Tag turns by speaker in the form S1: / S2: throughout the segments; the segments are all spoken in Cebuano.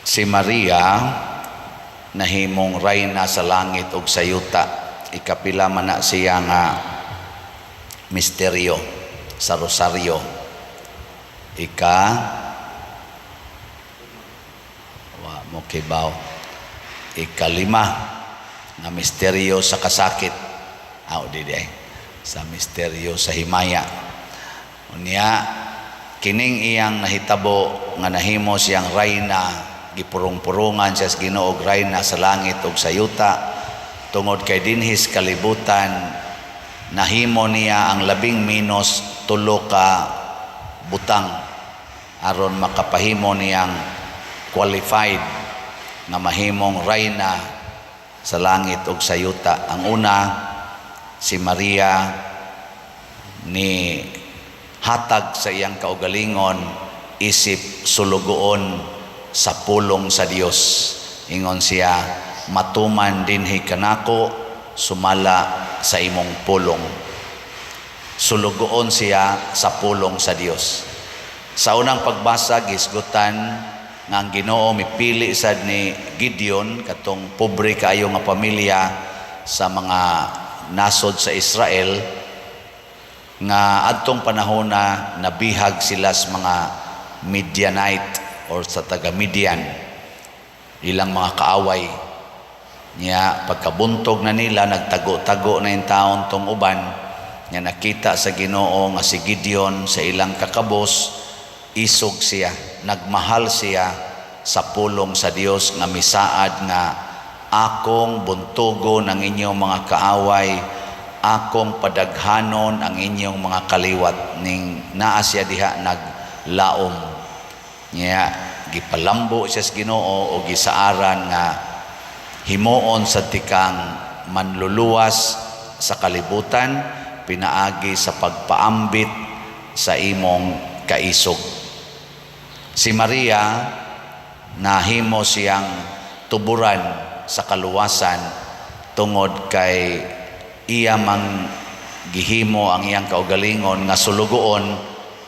S1: Si Maria nahimong rayna sa langit ug sa yuta. Ikapila man na siya nga misteryo sa rosaryo? Ika, wa mo kibaw. Ikalima nga misteryo sa kasakit. Aw, di di sa misteryo sa himaya. Unya kining iyang nahitabo nga nahimo siyang rayna, gipurong-purungan siya sa Ginoo og rayna sa langit ug sa yuta, tungod kay dinhi sa kalibutan nahimo niya ang labing menos tulo ka butang aron makapahimo niyang qualified nga mahimong rayna sa langit ug sa yuta. Ang una, si Maria ni hatag sa iyang kaugalingon isip sulugoon sa pulong sa Dios. Ingon siya, "Matuman dinhi kanako sumala sa imong pulong." Sulugoon siya sa pulong sa Dios. Sa unang pagbasa, gisgutan nga ang Ginoo mipili sad ni Gideon, katong pobre kaayo nga pamilya sa mga nasod sa Israel, nga adtong panahon na nabihag sila sa mga Midianite or sa taga Midian, ilang mga kaaway niya. Pagkabuntog na nila, nagtago-tago na yung taon tong uban nga nakita sa Ginoo nga si Gideon sa ilang kakabos, isog siya, nagmahal siya sa pulong sa Dios nga misaad nga akong buntugon ang inyong mga kaaway, akong padaghanon ang inyong mga kaliwat. Ning naa siya diha, naglaom niya, gipalambo siya sa Ginoo o gisaaran nga himuon sa tikang manluluwas sa kalibutan pinaagi sa pagpaambit sa imong kaisog. Si Maria, nahimo siyang tuburan sa kaluwasan tungod kay iya mang gihimo ang iyang kaugalingon nga sulugoon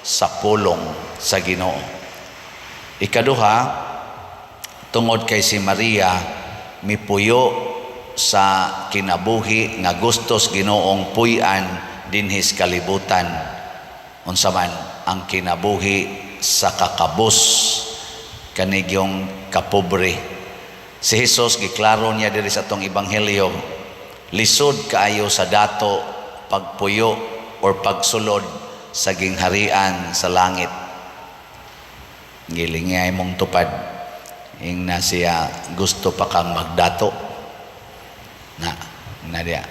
S1: sa pulong sa Ginoo. Ikaduha, tungod kay si Maria mipuyo sa kinabuhi nga gustos Ginoong puy-an dinhi sa kalibutan. Unsa man ang kinabuhi sa kakabos, kanigyong kapobre. Si Jesus, giklaro niya diri sa atong ebanghelyo, lisod kaayo sa dato pagpuyo or pagsulod sa gingharian sa langit. Gilingay mong tupad. Ingna siya, gusto pa kang magdato. Na, na diya.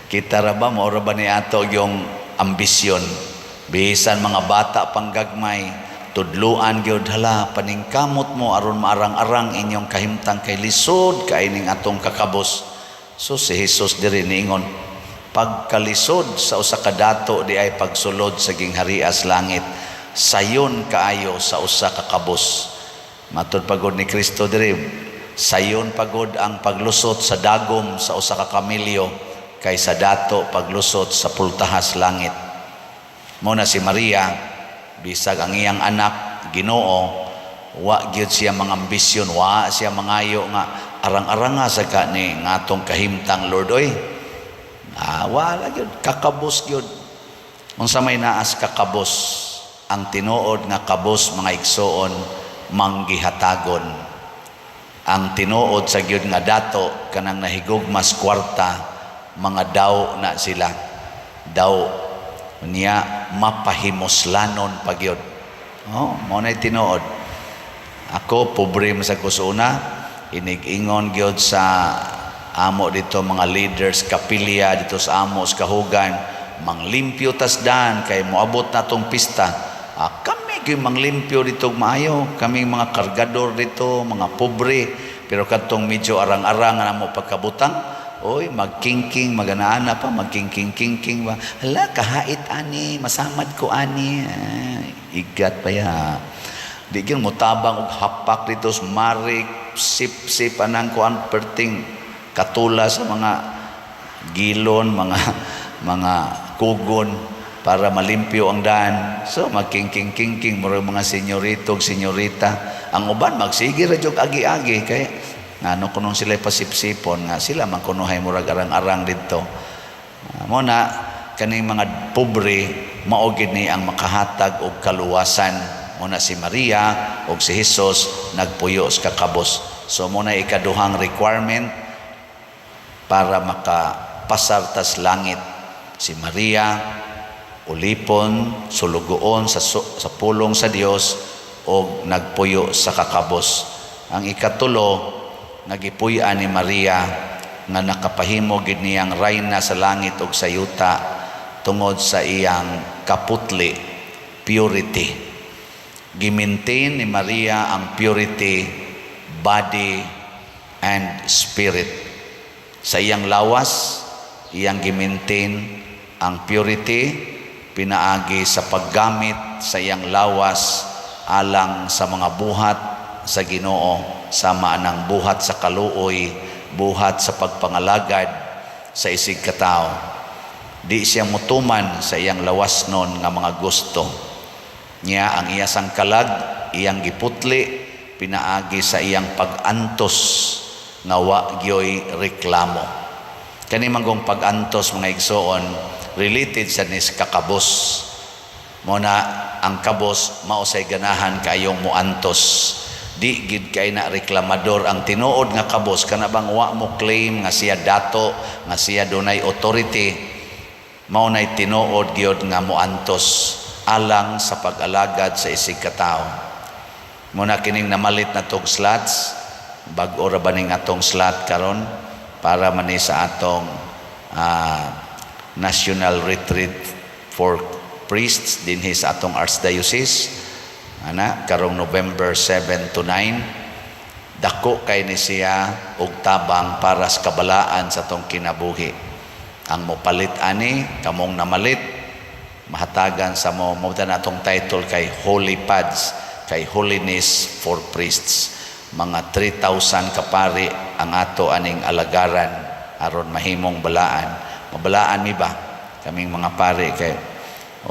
S1: Kita ra ba, mao ra ba ni ato yung ambisyon? Bisan mga bata pang gagmay, tudluan gyud, hala, paningkamot mo aron maarang-arang inyong kahimtang kay lisod kay ning atong kakabos. So si Jesus diri niingon, pagkalisod sa usa ka dato di ay pagsulod sa gingharias langit, sayon kaayo sa usa ka kabos. Matud pagod ni Kristo diri, sayon pagod ang paglusot sa dagom sa usa ka kamilyo kaysa dato paglusot sa pultahas langit. Mo na si Maria, bisag ang iyang anak Ginoo, wa gyud siya mga ambisyon, wa siya mangayo nga arang-aranga sa ka ni ngatong kahimtang, Lord, oy. Ah, wala gyud, kakabos gyud. Unsa may naas kakabos? Ang tinuod nga kabos, mga igsoon, manggihatagon. Ang tinuod sa gyud nga dato, kanang nahigugmas kwarta, mga daw na sila. Daw niya mapahimuslanon pa gyud. Oh, mao na tinuod. Ako, pobre man sa kusuna, inig-ingon gyud sa amo dito mga leaders kapilya dito sa amo sa kahugan, manglimpyo tas dan kay moabot na tong pista. Ah, kami gyud manglimpyo dito maayo, kami mga kargador dito, mga pobre, pero kadtong medyo arang-arang na mo pagkabutang, oy, magkingking, maganaana pa, magkingking-kingking ba. Hala, kahait ani, masamad ko ani. Ah, igat pa ya. Di gyud motabang og hapak dito sa marik, sip-sip anang kuan perting katula sa mga gilon, mga kugon para malimpyo ang daan. So magkingking-kingking murag mga senyorito ug senyorita. Ang uban magsige ra jud agi-agi kay ngano kuno sila pasipsipon nga sila man kunohay murag arang-arang didto. Mo na kaning mga pobre, mao gid ni ang makahatag og kaluwasan. Mo na si Maria ug si Jesus nagpuyo sa kakabos. So mo na ikaduhang requirement para makapasar tas langit. Si Maria, ulipon, sulugoon sa pulong sa Dios og nagpuyo sa kakabos. Ang ikatulo, nagipuy-an ni Maria nga nakapahimo gid niyang rayna sa langit ug sa yuta tungod sa iyang kaputli, purity. Gimaintain ni Maria ang purity, body and spirit. Sa iyang lawas, iyang gimaintain ang purity pinaagi sa paggamit sa iyang lawas alang sa mga buhat sa Ginoo, sama ng buhat sa kaluoy, buhat sa pagpangalagad sa isig katao. Di siya mutuman sa iyang lawas nun nga mga gusto. Niya ang iya sang kalag iyang giputli pinaagi sa iyang pag-antos nga wa gyoy reklamo. Kani manggong pag-antos, mga igsoon, related sa nis kakabos. Mo na ang kabos mao say ganahan kayong muantos. Di gid kay na reklamador ang tinuod nga kabos, kana bang wa mo claim nga siya dato, nga siya dunay authority. Mao nay tinuod gyud nga muantos alang sa pag-alagad sa isig katao. Mo na kining namalit na tog slots, bag-o ra ba ning atong slot karon para man ni sa atong National Retreat for Priests dinhi sa atong Archdiocese ana karong November 7 to 9. Dako kay ni siya og tabang para sa kabalaan sa atong kinabuhi. Ang mopalit ani, kamong namalit, mahatagan sa mo. Mo na atong title kay Holy Pads, kay Holiness for Priests. Mga 3,000 kapari ang ato aning alagaran aron mahimong balaan. Mabalaan mi ba kaming mga pare, kay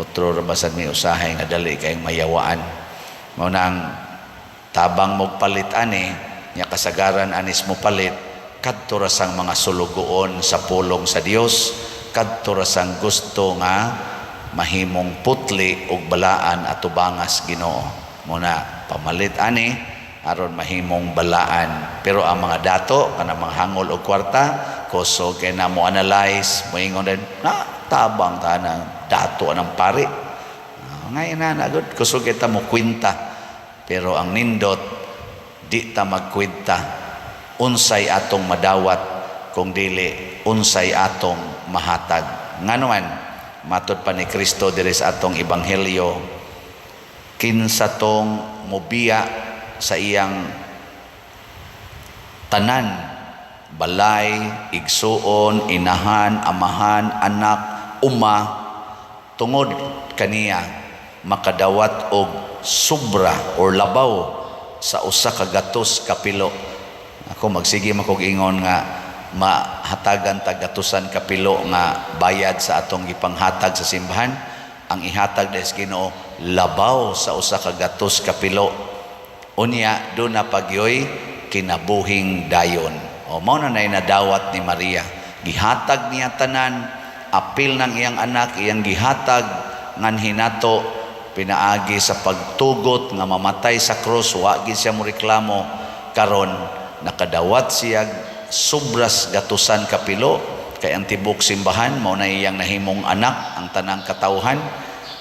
S1: otro ra basad mi usahay nga dali kayong mayawaan. Mao na ang tabang mo palit ani nya, kasagaran anis mo palit, kadto ra sang mga sulugoon sa pulong sa Dios, kadto ra sang gusto nga mahimong putli ug balaan atubangas Ginoo. Mo na pamalit ani aron mahimong balaan. Pero ang mga dato kana mga hangol og kwarta, kusog kay na mo analyze, moingon din na tabang ta na dato anang pari. Ngayon na na gud kusog kita mo kwenta. Pero ang nindot, di ta magkwenta unsay atong madawat kung dili unsay atong mahatag. Ngano man, matod pa ni Kristo diri sa atong ebanghelyo, kinsa tong mobiya sa iyang tanan, balay, igsuon, inahan, amahan, anak, uma, tungod kaniya, makadawat og sobra or labaw sa 100 kapilo. Ako magsige makog ingon nga mahatagan tag gatusan kapilo nga bayad sa atong gipanghatag sa simbahan. Ang ihatag des Ginoo labaw sa 100 kapilo. Unya do na pagyoy kinabuhing dayon. O mao na nay nadawat ni Maria. Gihatag niya tanan, apil ng iyang anak, iyang gihatag nganhi nato pinaagi sa pagtugot nga mamatay sa krus, wa gid siya moreklamo. Karon nakadawat siya sobras gatusan kapilo, kay ang tibok simbahan mao na iyang nahimong anak, ang tanang katawhan.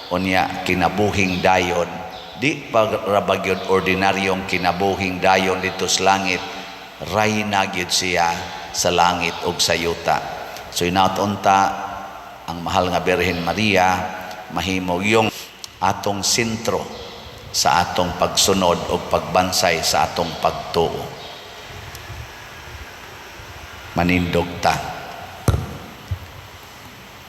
S1: Unya kinabuhing dayon, di pa ra ba gyud ordinaryong kinabuhing dayon dito sa langit, rayna gyud siya sa langit ug sa yuta. So inaot unta ang mahal nga Birhen Maria mahimo yung atong sentro sa atong pagsunod o pagbansay sa atong pagtuo. Manindog ta.